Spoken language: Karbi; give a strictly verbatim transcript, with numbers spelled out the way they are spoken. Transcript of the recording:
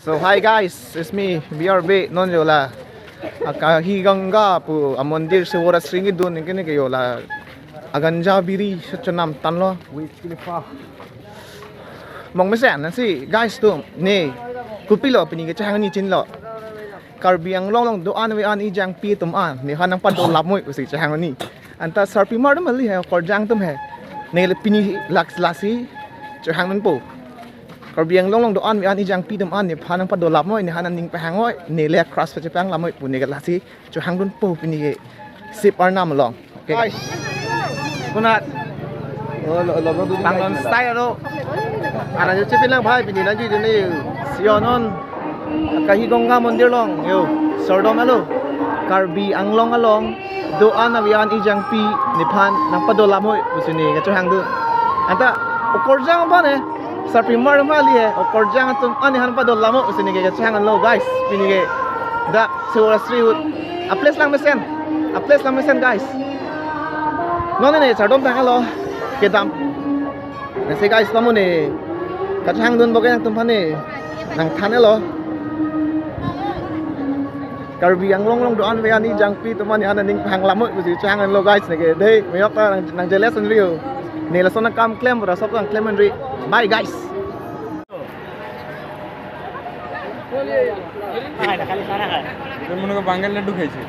So hi guys, it's me B R B. Non jo la Akahi Ganga pu amondir Sivaratri ningdun ningke ningke jo la aganja biri sachenam tanlo. Mong mesen nasi guys atum, ne kopilo pini kechehang ni chinilo. Karbi Anglong along do-an ave-an ejangpi atum an nephan nangpadolap noi pusi chehang ni. Anta sarpimar atum kali he, okorjang atum he. Neli pini lak lasi chehangdunpo. Karbi Anglong along do-an ave-an ejangpi atum an nephan nangpadolap noi, nephan aning pahang noi, neli crush pachepanglam noi pu neli lasi chehangdunpo pini ke Sip Arnam along. Okay. Guys. Kunat. Oh, lo, lo, lo, lo, Pangnon lo. Style lo. Aran jo chepilang bhai, pini nangjuidun ne. Sionon. Akahi Ganga Mondir along. Yo. Sordom alo. Karbi Anglong along do-an ave-an ejangpi nephan nangpadolap noi pusi ne kachehangdun. Anta okorjang aphan he. Sarpimar atum kali he. Okorjang atum an nephan padolap noi pusi ne kachehanglo guys. Pini ke dak Sivaratri ahut. A place lang mesen. A place lang mesen guys. Non ne sardom tanglo. Kedam. Nasi guys, lamu ne kachehangdunpo ke nangtumphan ne nangthanlo. Karbi Anglong along do-an ave-an ejangpi atum an nephan aning pahanglam noi pusi chehanglo guys neke. Dei, meyok ta nang, nang jealous anrio. Ne lason akam klem, rasop nang klem anri. Bye guys. ये मने को बांगल लड्डू खाई छे।